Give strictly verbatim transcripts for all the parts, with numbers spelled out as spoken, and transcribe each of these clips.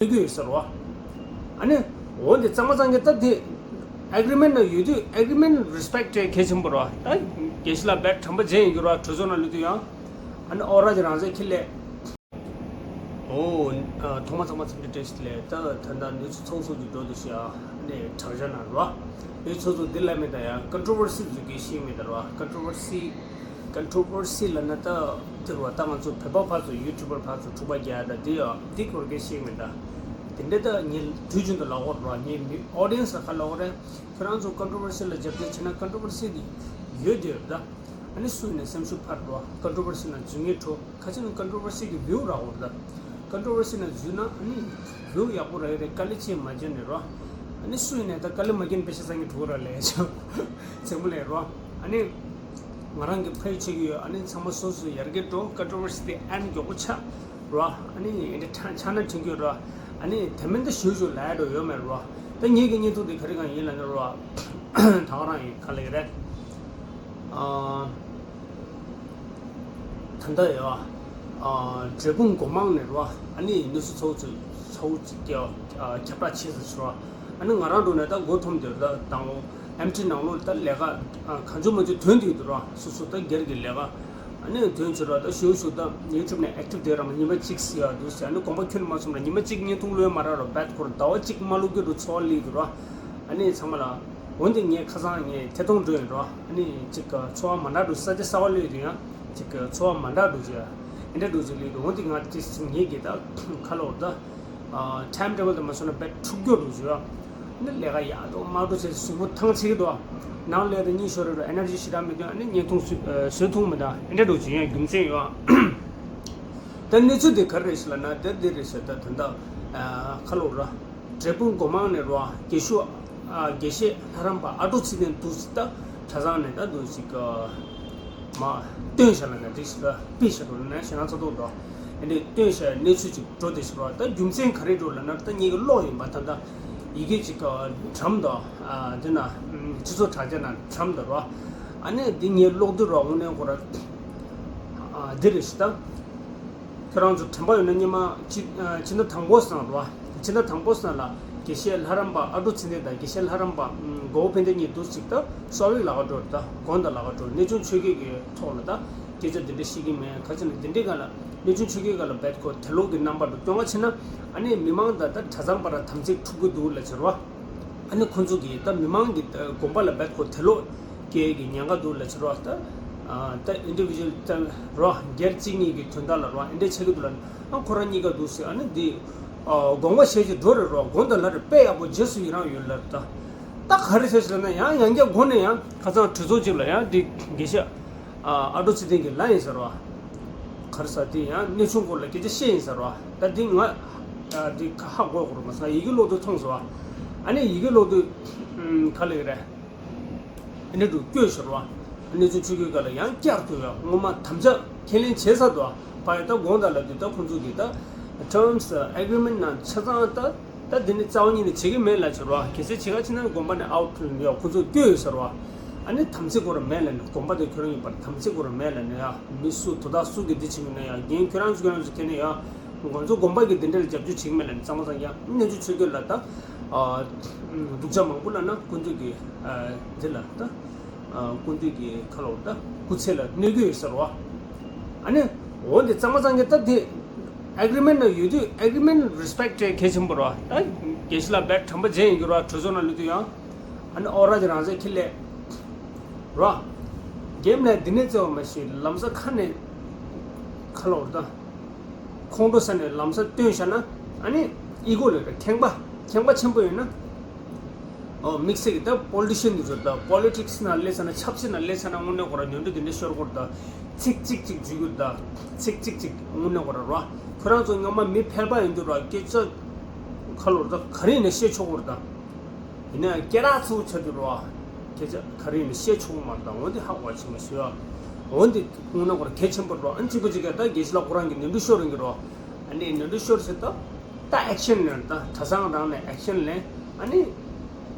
ཡོད་ཟེར་བ། ཨ་ནི་འོ་འདི་གཙང་མ་གཙང་གི་ད་དེ་ཨེག་རི་མེན་ན་ཡོད་དུས་ཨེག་རི་མེན་རེ་སི་པེག་ཊི་གལ་ཆེན་པོ་རེད་བ། ད་དགེ་བཤེས་ལགས་བེད་དྲན་པ་བརྗེད་ཡིན་གྱི་རེད་བ། གྲོས་ཚོགས་ནང་སླེབས་དུས་ཡང་ཨ་ནི་ཨོ་ར་ཅིག་རང་བཙན་ཁྱེར་སླེབས། ཨོ། ཨ། ཐོག་མ་ཚང་མ་འཚམས་འདྲི་བཀྲ་ཤིས་བདེ་ལེགས། ད་ད་ལྟ་གནས་ཚུལ་ཚོགས་གཙོ་གི་འགྲོ་འདུག་ཤག་ཨ་ནི་དྲག་ཆ་ན་རེད་བ། གནས་ཚུལ་ཚོགས་འདི་ལ་མེད་ད་ཡང་ཀོན་ཊོ་ཝར་སི་ཟེར་གི་ཤེས་མེད་ད་རེད་བ། ཀོན་ཊོ་ཝར་སི། ཀོན་ཊོ་ཝར་སི་ལབ་ན་ད་དེ་རེད་བ། ད་ང་ཚོ་བོད་པ་ཕར་ཚུར་ཡུ་ཊུབ་པར་ཕར་ཚུར་འཁྲུག་པ་རྒྱག་ད་དེ་ཡ་དེ་སྐོར་གི་ཤེས་མེད་ད། དེ་འདྲ་ད་ངས་དུས་རྒྱུན་དུ་ལབ་ཀྱི་ཡོད་རེད་བ། ངའི་མི་ཨོ་ཌི་ཡན་སི་ལ་ག་ལབ་ཀྱི་ཡོད་རེད། ཁྱོད་རང་ཚོ་ཀོན་ཊོ་ཝར་སི་ལ་རྒྱབ་སྐྱོར་བྱེད་ན་ཀོན་ཊོ་ཝར་སི་དེ་ཡོད་དེ་ཡོད་ད། ཨ་ནི་སུ་ཡིན་ནའི་སེམས་ཤུགས་འཕར་འགྲོ། ཀོན་ཊོ་ཝར་སི་ནང་འཛུལ་ངེས་འགྲོ། ཁ་ཅིག་ནི་ཀོན་ཊོ་ཝར་སི་གི་བིའུ་རག་གི་རེད་ད། ཀོན་ཊོ་ཝར་སི་ནང་འཛུལ་ན་ཨ་ནི་བིའུ་ཡག་པོ་རག་གི་རེད། དཀའ་ལས་ཅིག་མ་བརྒྱབ་ནས་རོ། ཨ་ནི་སུ་ཡིན་ནའི་ད་དཀའ་ལས་མ་བརྒྱབ་ནས་པེ་ཤ་བསགས་མཁན་འགྲོ་གི་རེད་ལབ་ཡ་ཅིག་མཚན་མོ་ལབ་རོ། ཨ་ནི་ང་རང་གི་ཕ་ཡུལ་ཆགས་ཀྱི་ཡོད། ཨ་ནི་ཚང་མ་སོ་སོ་ཡར་རྒྱས་འགྲོ། ཀོན་ཊོ་ཝར་སི་དེ་ཨ་ནི་མགྱོགས་པོ་ཆགས་རོ། ཨ་ནི་ཨེ་འདྲ་ཆགས་ཆགས་ན་དྲན་གྱི་ཡོད་རོ། ཨ་ནི་དེ་མིན་ད་ཞུ་ཞུ་ལབ་ཡ་འགྲོ་ཡོད་མེད་རོ། ད་ངེད་ཀྱི་བརྙན་ཐུང་དེ་ག་རེ་གང་ཡིན་ལབ་ན་རོ། ད་ག་རང་ཡིན་ག་ལབ་ཀྱི་རེད། ཨ། ད་ལྟ་ཡ། ཨ། འབྲས་སྤུངས་སྒོ་མང་ནས་རོ། ཨ་ནི་གནས་ཚུལ་ཚོགས་ཚུལ་ཚོགས་ཚུལ་ཀྱི་ཨ་ཁྱབ་བསྒྲགས་བྱས་ཟེར་ཞུ་རོ། ཨ་ནི་ང་རང་འགྲོ་ནས་ད་མགོ་འཐོམས་དེ་ད་དང་པོ་ཨེམ་ཊི་ནང་ལོགས་ད་ལས་ཀ་ཨ་གང་བྱུང་མང་བྱུང་ཐོན་དེ་ཡོད་དུ་རོ། སོ་སོ་ད་སྒེར་གྱི་ལས་ཀ་ཨ་ནི་ཐོན་ཆེ་རོ། ད་ཞུ་ཞུ་ད་ཡུ་ཊུབ་ནས་ཨེག་ཊིབ་དེ་རང་ཉི་མ་གཅིག་ཟེར་ཡ་འདུག་ཟེར། ཨ་ནི་དགོངས་པ་ཁྱོན་མ་ཚོམ་ལ་ཉི་མ་གཅིག་བརྙན་ཐུང་བླུགས་མ་རག་རོ། བད་ཁོར་ཟླ་བ་གཅིག་མ་བླུགས་རྒྱུ་རུ་ཚོར་བ་སླེབས་དུ་རོ། ཨ་ནི་ཚང་མ་ལ། འོན་ཏེ་ངས་ཁ་སང་ངས་ཐད་གཏོང་འགྲོ་ཡིན་རོ། ཨ་ནི་ཅིག་ཚོར་བ་མ་འདྲ་འདུག་ས་ཆ་གསར་པ་སླེབས་དུས་ཡང་ཅིག་ཚོར་བ་མ་འདྲ་འདུག་ཅིག་ཨེ་འདྲ་འདུག་ཅིག་སླེབས་དུས། འོན་ཏེ་ང་ཅིག་ངེད་ཀྱི་ད་ཁ་ལོ་ད་ཊའིམ་ཊེ་བལ་དུ་མ་སོང་ན་བེད་འཁྲུག་རྒྱུ་འདུག་ཅིག་ཨ་ནི་ལས་ཀ་ཡག་འགྲོ་མ་འགྲོ་བྱས་གཟུགས་པོ་ཐང་ཆད་ཀྱི་འདུག་ནང་སླེབས་དུས་གཉིད་ཤོར་རེ་རོ། ཨེ་ནར་ཇི་ཞེ་དྲག་མེད་དུས་ཨ་ནི་བརྙན་ཐུང་བཟོ་བཟོ་ཐུབ་མི་འདུག་ཨེ་འདྲ་འདུག་ཅིག་ཡང་རྒྱུ་མཚན་ཡོད། ད་གནས་ཚུལ་དེ་ག་རེ་རེད་ཟེར་ལབ་ན་དེ་འདི་རེད་ཟེར། ད་ད་ལྟ་ཁ་ལོ་ར། འབྲས་སྤུངས་སྒོ་མང་ནས་རོ། དགེ་བཤེས། ཨ། དགེ་བཤེས་ལྷ་རམས་པ་ཨ་ཀྲུག་ཚེ་བརྟན་འདུག་ཟེར། ད་གྲྭ་ཚང་ནས་ད་འདུག་ཅིག་མ་བཏོན་བཞག་ལབ་ན་འགྲིག་ཟེར། ད་ཕུད་བཞག་རོ་ན་ཞེ་ན་ཚ་ཏོག་ཏོ། ཨེ་འདྲས་བཏོན་བཞག་གནས་ཚུལ་ཅིག་འགྲོ་བསྡད་ཤག་རོ། ད་རྒྱུ་མཚན་ག་རེ་འགྲོ་ལབ་ན་ད་ངེད་ཀྱི་ཀློག་ཡིན་པ། ད་ད་ཡི་གེ་ཅིག་འགྲམ་དུ་ཨ་འདི་ན་སྤྱི་ཚོགས་དྲ་རྒྱ་ན་འགྲམ་དུ་རོ། ཨ་ནི་འདི་ངས་ཀློག་དུས་རོ་དངོས་གནས་ཁོ་ར་ཨ་འདི་རེད་ཤག་ད། ཁྱོད་རང་ཚོ་དྲན་པ་ཡོད་ན་སྔོན་མ་སྤྱི་ཨ་སྤྱི་ཟླ་དང་པོ་ཙམ་རེད་བ། སྤྱི་ཟླ་དང་པོ་ཙམ་ལ་དགེ་བཤེས་ལྷ་རམས་པ་ཨ་ཀྲུག་ཚེ་བརྟན་དང་དགེ་བཤེས་ལྷ་རམས་པ་ཨམ་མགོ་བོ་ཕན་བདེ་གཉིས་འདུག་ཅིག་ད་གསར་བའི་ལ་ཁ་འགྲོ་རེད། ད་དགོན་དང་ལ་ཁ་འགྲོ་གནས་ཆུང་ཆོས་སྐྱིད་ཀྱི་ཐོག་ལ་ད་སྐད་ཆ་འདི་འདྲ་བཤད་ཀྱི་མེད། ག་ཅི་ན་འདི་འདྲའི་སྒང་ལ་གནས་ཆུང་ཆོས་སྐྱིད་སྒང་ལ་བེད་ཁོ་དེ་ལོག་གི་རྣམ་པ་འགྲོ་སྐྱོང་བ་བྱས་ན་ཨ་ནི་མི་མང་དང་ད་གྲྭ་ཚང་བར་དམ་ཚིག་འཁྲུག་གི་འདུག་ལབ་བྱས་རེད་བ། ཨ་ནི་ཁོང་ཚོ་གིས་ད་མི་མང་གིས་ད་དགོན་པ་ལ་བེད་ཁོ་དེ་ལོག་སྐྱེལ་གྱི་ཉེན་ཁ་འདུག་ལབ་བྱས་རོ། ད་ཨ་ད་ཨིན་ཌི་བི་ཇུ་ཨལ་ད་རོ་སྒེར་གཅིག་གཉིས་ཀྱི་དོན་དག་ལ་རོ་ཨེ་འདྲས་ཆགས་ཀྱི་འདུག་ལབ་ན་ཨ་ཁོ་རང་གཉིས་ཀ་འདུག་ཟེར། ཨ་ནི་འདི་ཨ་དགོངས་པ་བཞེས་ཀྱི་འགྲོ་རེད་རོ། དགོན་དང་ལྷ་རེ་དཔེ་ཡག་པོ་རྗེས་སུ་ཡི་རང་ཡོད་ལབ། ད་ད་ག་རེ་བྱས་ཟེར་ན་ཡང་ཡང་བསྐྱར་དགོན་ནས་ཡང་ཁ་སང་གྲོས་ཚོགས་གཅིག་ལ་ཡང་འདི་དགེ་བཤེས་ཨ་ཨ་ཀྲུག་ཚེ་བརྟན་གྱི་ལ་ཡིན་ཟེར་བ། ག་རེ་ཟེར་དེ་ཡང་གནས་ཆུང་སྐོར་ལ་སྐད་ཆ་བཤད་ཡིན་ཟེར་བ། ད་འདི་ང་ཨ་འདི་ཧ་གོ་གོ་རུ་མ་སོང་། ཡི་གེ་ཀློག་དུས་མཐོང་སོང་བ། ཨ་ནི་ཡི་གེ་ཀློག་དུས་ཨམ་ག་ལབ་ཀྱི་རེད། ཨ་ནི་འདུག་སྐྱོ་ཤོར་བ། གནས་ཚུལ་ཆུ་ཁོལ་སྒང་ལ་ཡང་བསྐྱར་དུ་ཡང་སྔོན་མ་དམ་བཅའ་ཁས་ལེན་བྱས་ཚར་འདུག་བ། ཡ་ད་དགོངས་དག་ལ་འདི་ད་ཁོང་ཚོ་གིས་ད་ཊརམ་སི་ཨེག་རི་མེན་ཊི་ནང་ཆ་ཚང་ད་ད་འདི་ནི་རྩ་བ་ཉིད་ནས་བྱེད་ཀྱི་མེད་ལབ་བྱས་རོ། གལ་སྲིད་བྱེད་ག་ཕྱིན་ན་དགོན་པ་ནས་ཨའུ་ཊི་ལ་ཡོད། ཁོང་ཚོ་སྐྱོ་ཡོད་ཟེར་རོ། ཨ་ནི་དམ་ཚིག་ཁོ་རང་མེད་ལབ་ནས། དགོན་པ་དེ་ཁྱོད་རང་ཡིན་པར་དམ་ཚིག་ཁོ་རང་མེད་ལབ་ནས་ཡ། མི་སུ་དོ་བདག་སུ་གིས་འདི་བྱེད་མིན་ན་ཡ། རྒན་ཁྱོད་རང་ཚོ་ཁྱོད་རང་ཚོ་ཁྱེད་ནས་ཡ། ང་ཚོ་དགོན་པ་གི་འདི་འདྲ་ལ་རྒྱབ་སྐྱོར་བྱེད་ཀྱི་མེད་ལབ་ནས། གཙང་མ་གཙང་ཡ་གནས་ཚུལ་ཆོས་སྐྱོར་ལ་ད་ཨ་སྡུག་ཅག་མང་པོ་ལབ་ན་ཁོང་ཚོ་གི་ཨ་འདི་ལ་ད་ཨ་ཁོང་ཚོ་གི་ཁ་ལོ་ད་སྐུ་ཚེ་ལ་གནོད་ཀྱི་ཡོད་ཟེར་བ། ཨ་ནི་འོ་འདི་གཙང་མ་གཙང་གི་ད་དེ་ཨེག་རི་མེན་ཊི་ན་ཡོད་དུས་ཨེག་རི་མེན་ཊི་རེ་སི་པེག་ཊི་གལ་ཆེན་པོ་རེད་བ། ད་དགེ་བཤེས་ལགས་བེད་དྲན་པ་བརྗེད་ཡིན་གྱི་རེད་བ། གྲོས་ཚོགས་ནང་སླེབས་དུས་ཡང་ཨ་ནི་ཨོ་ར་ཅིག་རང་བཙན་ཁྱེར་སླེབས་རེད་བ། རྒན་ལགས་འདི་ནས་བརྩེ་བ་མ་ཤེས་ལམ་སང་ཁ་ནས་ཁ་ལོ་རེད་ད། ཁོང་ཁྲོ་ཟ་ནས་ལམ་སང་བཏོན་བཞག་ན་ཨ་ནི་ཨི་གོ་ལ་རེད། ཁེངས་པ་ཁེངས་པ་ཆེན་པོ་ཡོད་ན། ཨོ་དམིགས་བསལ་གྱི་ད་པོ་ལི་ཊི་ཤན་དེ་ཚོ་ད་པོ་ལི་ཊིག་སི་ནང་སླེབས་ཚར་ན་ཆབ་སྲིད་ནང་སླེབས་ཚར་ན་དངོས་གནས་ཁོ་ར་ནོར་འཁྲུལ་དེ་འདྲ་ཤོར་གྱི་རེད་ད། ཚིག་གཅིག་གཅིག་འཇུས་གྱི་རེད་ད། ཚིག་གཅིག་གཅིག་དངོས་གནས་ཁོ་ར་རེད་བ། ཁྱོད་རང་ཚོ་སྔོན་མ་མི་ཕལ་པ་ཡིན་དུས་རེད་བ། སྐད་ཆ་ཁ་ལོ་རེད་ད་ག་རེ་ཡིན་ན་བཤད་ཆོག་གི་རེད་ད། ཡིན་ན་སྐད་གྲགས་ཚུགས་ཆགས་དུས་རེད་བ། སྐད་ཆ་ག་རེ་ཡིན་ན་བཤད་ཆོག་མ་རེད་ད། འོན་ཏེ་ཧ་གོ་བ་ཆེན་པོ་ཞིག་ཡོད། འོན་ཏེ་དངོས་གནས་ཁོ་ར་གལ་ཆེན་པོ་རེད་བ། ཨ་ནི་གཅིག་པ་གཅིག་ག་ད་དགེ་བཤེས་ལགས་ཁོ་རང་གི་ནོར་འཁྲུལ་ཤོར་ཡོང་གི་རེད་བ། ཨ་ནི་ནོར་འཁྲུལ་ཤོར་ཚེ་ད་ད་ཨེག་ཤན་ལེན་ད། གྲྭ་ཚང་རང་ནས་ཨེག་ཤན་ལེན། ཨ་ནི་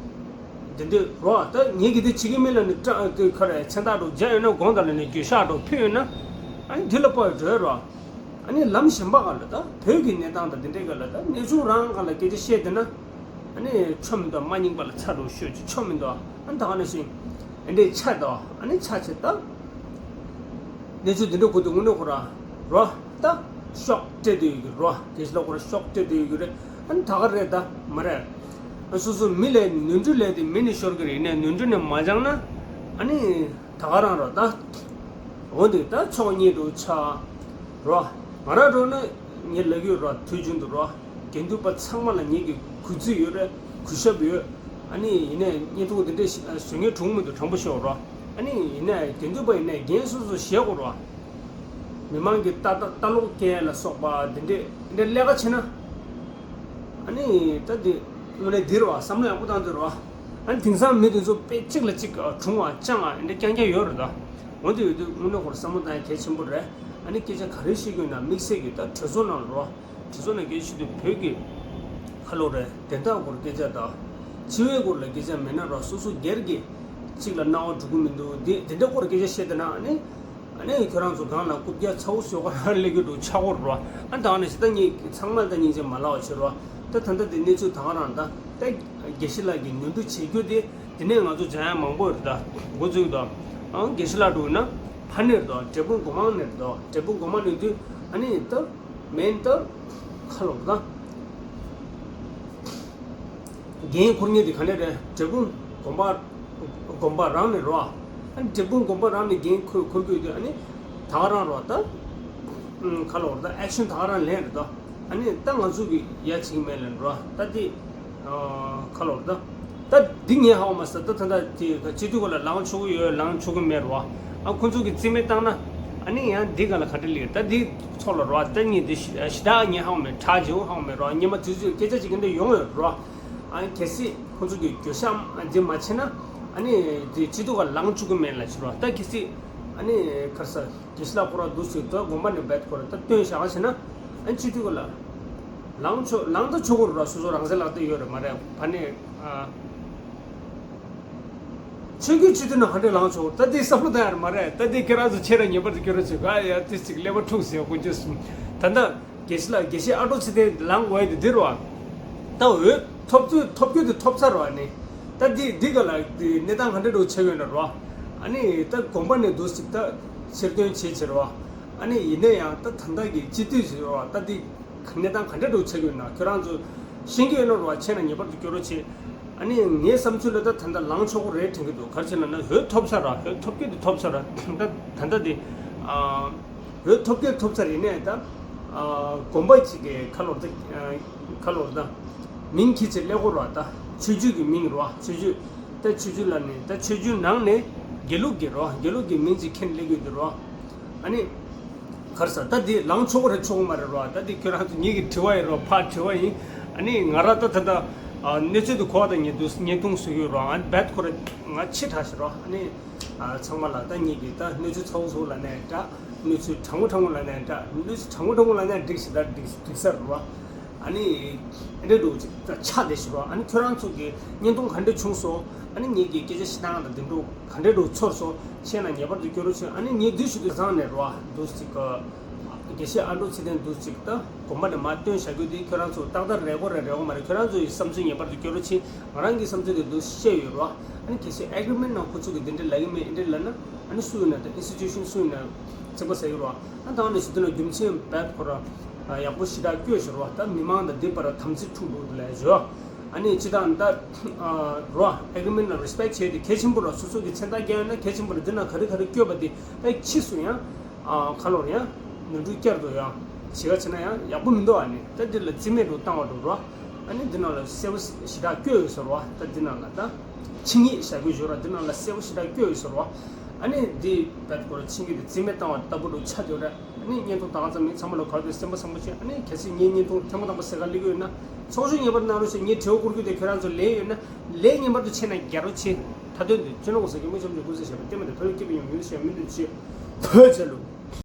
འདི་འདྲ་རེད་བ། ད་ངེད་ཀྱིས་འདི་བྱེད་ཀྱི་མིན་ལབ་ནས་ཀྲ་ཀི་ཁ་རེ་མཚན་རྟགས་འདྲ་བོ་བརྒྱབ་ཡོད་ན་དགོངས་དག་ལབ་ནས་འགྱོད་བཤགས་འདྲ་བོ་ཕུལ་ཡོད་ན། ཨ་ནི་འདི་ལ་དཔའ་བའི་འགྲོ་ཡ་རེད་བ། ཨ་ནི་ལམ་གཞན་པ་ག་ལ་ད་བོད་ཀྱི་གནས་སྟངས་དང་དེ་འདྲའི་ག་ལ་ད་གནས་ཆུང་རང་ག་ལ་སྐད་ཆ་བཤད་བསྡད་ན། ཨ་ནི་ཆོ་མི་འདུག་མ་རྙིང་པ་ལ་ཚ་འགྲོ་ཤོད་ཅིག་ཆོ་མི་འདུག་ཨ་ནི་ད་ག་ནང་བཞིན་ཨེ་འདྲའི་ཆ་དང་ཨ་ནི་ཆ་ཆེ་ད། གནས་ཚུལ་འདི་འདྲ་གོ་དུས་དངོས་གནས་ཁོ་ར་རོ་ད་ཤོག་སྤྲད་དུ་ཡོད་ཀྱི་རོ། དགེ་བཤེས་ལགས་ཁོ་ར་ཤོག་སྤྲད་དུ་ཡོད་ཀྱི་རེད། ཨ་ནི་ད་ག་རེད་ད་མ་རེད། ཨ་སོ་སོ་མི་ལས་ནོར་འཁྲུལ་ལས་དེ་མི་ནས་ཤོར་གི་རེད། ནས་ནོར་འཁྲུལ་ནས་མ་སྦྱངས་ན་ཨ་ནི། ད་ག་རང་རོ་ད། འོ་འདི་ད་ཚོགས་གཉིས་འགྲོ་ཆ། རོ། ང་རང་འགྲོ་ན་ངས་ལབ་ཀྱི་ཡོད་རོ། དུས་རྒྱུན་དུ་རོ། དགེ་འདུན་པ་ཚང་མ་ལ་ངེད་ཀྱི་གུས་བརྩི་ཡོད་རེད། གུས་ཞབས་ཡོད། ཨ་ནི་ཡིན་ནའི་བརྙན་ཐུང་འདི་འདྲས་ཤིག་བཟོ་མཁན་གྲུང་མི་འདུག་དྲང་པོ་ཤོད་རོ། ཨ་ནི་ཡིན་ནའི་དགེ་འདུན་པ་ཡིན་ནའི་འགན་སོ་སོ་བཞེས་དགོས་རོ། མི་མང་གི་ལྟ་ལྟ་ལོག་རྐྱེན་ལ་སོགས་པ་འདི་འདྲས་འདི་འདྲས་ལས་ཀ་བྱེད་ན། ཨ་ནི་ད་འདི་དངོས་གནས་འདི་རེད་བ། བསམ་བློ་ཡག་པོ་བཏང་དུས་རེད་བ། ཨ་ནི་དེང་སང་མི་དེ་ཚོ་དཔེ་གཅིག་ལ་གཅིག་གྲུང་བ་སྤྱང་བ་འདི་འདྲ་རྐྱང་རྐྱང་ཡོད་རེད་ད། འོ་དེ་ཡོད་དུས་དངོས་གནས་ཁོ་རང་བསམ་བློ་བཏང་ཡ་གལ་ཆེན་པོ་རེད། ཨ་ནི་སྐད་ཆ་ག་རེ་བཤད་ཀྱི་ཡོད་ན་དམིགས་བསལ་གྱི་ད་གྲོས་ཚོགས་ནང་ལ་རེད་བ། གྲོས་ཚོགས་ནང་སྐད་ཆ་བཤད་དུས་བོད་ཀྱི་ཁ་ལོ་རེད་དན་རྟགས་སྐོར་སྐད་ཆ་དང་། འཆི་བའི་སྐོར་ལ་སྐད་ཆ་མེད་ན་རེད་བ། སོ་སོ་སྒེར་གྱི་གཅིག་ལ་སྣང་བ་འགྲོ་གི་མི་འདུག་འདི་འདི་འདྲ་སྐོར་སྐད་ཆ་བཤད་དེ་ན་ཨ་ནི། ཨ་ནི་ཁྱོད་རང་ཚོ་སྒང་ལ་རྐུབ་བཀྱག་ཚ་བོ་བཟོ་ག་རང་སླེབས་ཀྱི་འདུག་ཆག་སྒོ་རེད་བ། ཨ་ད་ནི་ཞེ་ད་ངས་ཚང་མ་ད་སྙིང་རྗེ་མ་ལབ་པ་བྱེད་རོགས། ད་ད་ལྟ་དེ་གནས་ཚུལ་ད་ག་རང་ད་ད་དགེ་བཤེས་ལགས་ཀྱིས་ནོར་འཁྲུལ་བྱེད་རྒྱུ་དེ་དེ་ནས་ང་ཚོ་སྦྱང་ཡ་མང་པོ་ཡོད་རེད། ད་འགོ་འཛུགས་དང་ཨང་དགེ་བཤེས་ལགས་འགྲོ་ན་ཕ་ནས་རེད་དོ། འབྲས་སྤུངས་སྒོ་མང་ནས་རེད་དོ། འབྲས་སྤུངས་སྒོ་མང་ནས་དུས་ཨ་ནི་ད་མེན་ད་ཁ་ལོ་ད། འགན་འཁུར་མཁན་དེ་ག་ནས་རེད། འབྲས་སྤུངས་དགོན་པ་དགོན་པ་རང་ནས་རོ། ཨ་ནི་འབྲས་སྤུངས་དགོན་པ་རང་ནས་འགན་འཁུར་འཁུར་དགོས་དུས་ཨ་ནི་ད་ག་རང་རོ་ད། ཁ་ལོ་རོ་ད་ཨེག་ཤན་ད་ག་རང་ལེན་རེད་དོ། ཨ་ནི་ད་ང་ཚོ་གི་ཡ་བྱེད་ཀྱི་མེད་ལེན་རོ་ད་དེ། ཁ་ལོ་རོ་ད། ད་འདི་ངས་ཧ་གོ་མ་སོང་། ད་ད་ད་དེ་སྤྱི་འཐུས་སྐོར་ལ་ལངས་ཆོག་གི་ཡོད་ལངས་ཆོག་གི་མེད་རོ། ཨ་ཁོང་ཚོ་གི་རྩིས་མེད་བཏང་ན་ཨ་ནི་ཡང་འདི་ག་ལ་ག་འདྲ་ལེགས། ད་འདི་ཚོགས་ལ་རོ་ད་ངས་འདི་ཞི་ཞི་ད་ངས་ཧ་གོ་མེད། གྲགས་ཅིག་ཧ་གོ་མེད་རོ། སྙེ་མ་དུས་ཚོད་སྐད་ཆ་ཅིག་གི་འདི་ཡོང་ཡོད་རོ། ཨ་གལ་སྲིད་ཁོང་ཚོ་གི་གྱོད་བཤམ་འདི་མ་བྱས་ན་ཨ་ནི་དེ་སྤྱི་འཐུས་ཀ་ལངས་བཅུག་གི་མེད་ལ་ཕྱིར་བ། ད་གལ་སྲིད་ཨ་ནི་ཁར་ས་དགེ་བཤེས་ལགས་ཁོ་ར་འདུག་ཟེར་ད་དགོན་པ་ནས་བེད་ཁོ་ར་ད་སྟོན་བཞག་བྱས་ན་ཨ་ནི་སྤྱི་འཐུས་ཀ་ལ་ལངས་ཆོག་ལངས་ད་ཆོག་གི་རེད་ར། སོ་སོ་རང་བཙན་ལག་དེ་ཡོད་རེད་མ་རེད། ཕ་ནས་ཨ། ཆོས་བརྒྱུད་སྤྱི་འཐུས་ནང་ག་འདྲས་ལངས་ཆོག་ད་དེ་བསམ་བློ་བཏང་ཡ་རེད་མ་རེད། ད་དེ་ཁྱེད་རང་ཚོ་ཆེ་ར་ངེས་པར་དུ་སྐྱོ་ར་ཆོག་ག་ཡ་དེ་ཅིག་ཀླད་པ་འཁྲུགས་ཟེར་དཀོན་མཆོག་གསུམ། ད་ལྟ་དགེ་བཤེས་ལགས་དགེ་བཤེས་ཨ་ཀྲོ་ཚེ་བརྟན་ལངས་དགོས་ཡ་དེ་འདི་རེད་བ། ད་འོས་ཐོབ་ཚོད་ཐོབ་རྒྱུ་དེ་ཐོབ་ཚར་བ་ནི། ད་འདི་འདི་ག་ལ་འདི་གནས་སྟངས་ག་འདྲ་འགྲོ་ཆགས་ཡོད་ན་རེད་བ། ཨ་ནི་ད་དགོན་པ་ནས་འདུག་ཅིག་ད་ཕྱིར་འདོན་བྱེད་ཕྱིར་བ། ཨ་ནི་ཡིན་ན་ཡང་ད་ད་ལྟ་གི་སྤྱི་འཐུས་ཟེར་བ་ད་འདི་གནས་སྟངས་ག་འདྲ་འགྲོ་ཆགས་ཡོད་ན་ཁྱོད་རང་ཚོ་ཤེས་ཀྱི་ཡོད་ན་རེད་བ། ཆེ་ན་ངེས་པར་དུ་སྐྱོ་རོགས་བྱེད། ཨ་ནི་ངའི་བསམ་ཚུལ་ལ་ད་ད་ལྟ་ལངས་ཆོག་གི་རེད་དྲན་གྱི་འདུག་ག་རེ་བྱས་ན་ན་འོས་ཐོབ་ཚར་ར། འོས་ཐོབ་རྒྱུ་དེ་ཐོབ་ཚར་ར། ད་ད་ལྟ་དེ་ཨ། འོས་ཐོབ་རྒྱུ་ཐོབ་ཚར་ཡིན་ནའི་ད། ཨ་དགོན་པ་གཅིག་གི་ཁ་ལོར་ད། ཨ་ཁ་ལོར་ད། མིང་ཁྱེད་ཚོས་ཀླད་ཀོར་བ་ད། ཆོས་བརྒྱུད་ཀྱི་མིང་རེད་བ། ཆོས་བརྒྱུད། ད་ཆོས་བརྒྱུད་ལ་ནི་ད་ཆོས་བརྒྱུད་ནང་ནས་དགེ་ལུགས་ཀྱི་རེད་བ། དགེ་ལུགས་ཀྱི་མིང་ཅིག་ཁྱེར་སླེབས་ཀྱི་འདུག་རེད་བ། ཨ་ནི། ག་རེ་ཟ་ད་འདི་ལངས་ཆོག་གི་རེད་ཆོག་གི་མ་རེད་རོ། ད་འདི་ཁྱོད་རང་ཚོ་ངེད་ཀྱི་དྲི་བ་ཡིན་རོ། ཕར་དྲི་བ་ཡིན། ཨ་ནི་ང་རང་ད་ད་ད་ཨ་གནས་ཚུལ་དུ་གོ་བ་དང་ཉེ་དུ་བརྙན་ཐུང་བཟོ་གི་ཡོད་རོ། ཨ་ནི་རྦད་ཁོ་ར་ང་ཕྱི་དྲགས་ཤག་རོ། ཨ་ནི་ཨ་ཚང་མ་ལ་ད་ངེད་ཀྱི་ད་གནས་ཚུལ་ཚ་བོ་ཚ་བོ་ལབ་ནའི་འདྲ། གནས་ཚུལ་དྲང་མོ་དྲང་མོ་ལབ་ནའི་འདྲ། གནས་ཚུལ་དྲང་མོ་དྲང་མོ་ལབ་ནའི་འགྲིག་ཞིག་ད་འགྲིག་འགྲིག་ས་རེད་རོ། ཨ་ནི་ཨེ་འདྲ་འགྲོ་ཅིག་ད་ཆགས་བསྡད་ཤག་རོ། ཨ་ནི་ཁྱོད་རང་ཚོ་གི་བརྙན་ཐུང་ག་འདྲ་བྱུང་སོང་། ཨ་ནི་ངེད་ཀྱི་སྐད་ཆ་བཤད་སྟངས་དང་དེ་འདྲ་ག་འདྲ་འགྲོ་ཚོར་སོང་། ཤེས་ན་ངེས་པར་དུ་སྐྱོ་རོགས་བྱེད། ཨ་ནི་ངས་དུས་ཤིག་ཏུ་བཟང་ནས་རོ། འདུག་ཅིག་གི་དགེ་བཤེས་ཨ་འབྲུག་ཚེ་བརྟན་འདུག་ཅིག་ད་དགོན་པ་ནས་མར་བཏོན་བཞག་རྒྱུ་དེ་ཁྱོད་རང་ཚོ་ཏག་ཏག་རེད་གོ་རེད་རེད་གོ་མ་རེད། ཁྱོད་རང་ཚོ་ཡི་བསམ་ཚུལ་ངེས་པར་དུ་སྐྱོ་རོགས་བྱེད། ང་རང་གི་བསམ་ཚུལ་དེ་འདུག་བཤད་ཡོད་རོ། ཨ་ནི་གལ་སྲིད་ཨེ་གི་རི་མེན་ཊི་ནང་ཁོ་ཚོ་གི་འདི་འདྲ་ལབ་ཀྱི་མེད་འདི་འདྲ་ལབ་ན་ཨ་ནི་སུ་ཡིན་ན་ད་ཨིན་སི་ཊི་ཊུ་ཤན་སུ་ཡིན་ན་ཚིག་པ་ཟ་གི་རོ། ཨ་ད་ཨ་ནི་ཞུ་དུས་ན་རྒྱུ་མཚན་རྦད་ཁོ་ར་ཡག་པོ་ཞེ་དྲག་བཀོད་ཤག་རོ། ད་མི་མང་དང་འདི་བར་དམ་ཚིག་འཁྲུག་འགྲོ་འདུག་ལབ་ཞུ། ཨ་ནི་སྤྱི་བཏང་ད་རོ་ཨེ་གི་རི་མེན་ཊི་ལ་རེ་སི་པེག་ཊི་བྱས་ཏེ་གལ་ཆེན་པོ་རོ། སོ་སོ་གི་མཚན་རྟགས་རྒྱག་ཡོད་ན་གལ་ཆེན་པོ་རོ། འདི་ན་ག་རེ་ག་རེ་བཀོད་པ་དེ་ད་ཕྱིས་སུ་ཡང་ཨ་ཁ་ལོར་ཡང་ནོར་འཁྲུལ་བསྐྱར་དུ་ཡང་བྱེད་ག་བྱེད་ན་ཡང་ཡག་པོ་མི་འདུག་ཨ་ནི་ད་འདི་ལ་རྩིས་མེད་དུ་བཏང་བ་འགྲོ་རོ། ཨ་ནི་འདི་ནང་ལ་གསལ་པོ་ཞེ་དྲག་བཀོད་ཡོད་ཟེར་བ། ད་འདི་ནང་ལ་ད་ཆིངས་ཡིག་བཞག་དགོས་ཞོར་འདི་ནང་ལ་གསལ་པོ་ཞེ་དྲག་བཀོད་ཡོད་ཟེར་བ། ཨ་ནི་འདི་བེད་སྐོར་ཆིངས་ཡིག་འདི་རྩིས་མེད་བཏང་བ་ལྟ་བུ་འགྲོ་ཆགས་ཡོད་རེད། ཨ་ནི་བརྙན་ཐུང་ད་ག་ཙམ་མིན་ཚང་མ་ལ་ག་དུས་སེམས་པ་བཟང་པོ་བྱེད། ཨ་ནི་གལ་སྲིད་ངའི་བརྙན་ཐུང་ཐེངས་མ་དང་པོ་གསན་ག་སླེབས་ཀྱི་ཡོད་ན་ཚོགས་ཞུགས་ངེས་པར་གནང་རོགས་ཞེས་ངས་དྲི་བ་བསྐུར་རྒྱུ་དེ་ཁྱོད་རང་ཚོ་ལན་ཡོད་ན་ལན་ངེས་པར་དུ་བྱས་ན་རྒྱལ་རོགས་ཆེ། མཐའ་དོན་དུ་སྤྱི་ནོར་གོང་ས་སྐྱབས་མགོན་ཆེན་པོ་མཆོག་སྐུ་ཚེ་ཞབས་པད་བརྟན་པ་དང་བོད་ཀྱི་སྐྱིད་པའི་ཉམས་མྱོང་ཞབས་མི་འདུག་ཅེས་བོད་རྒྱལ་ལོ།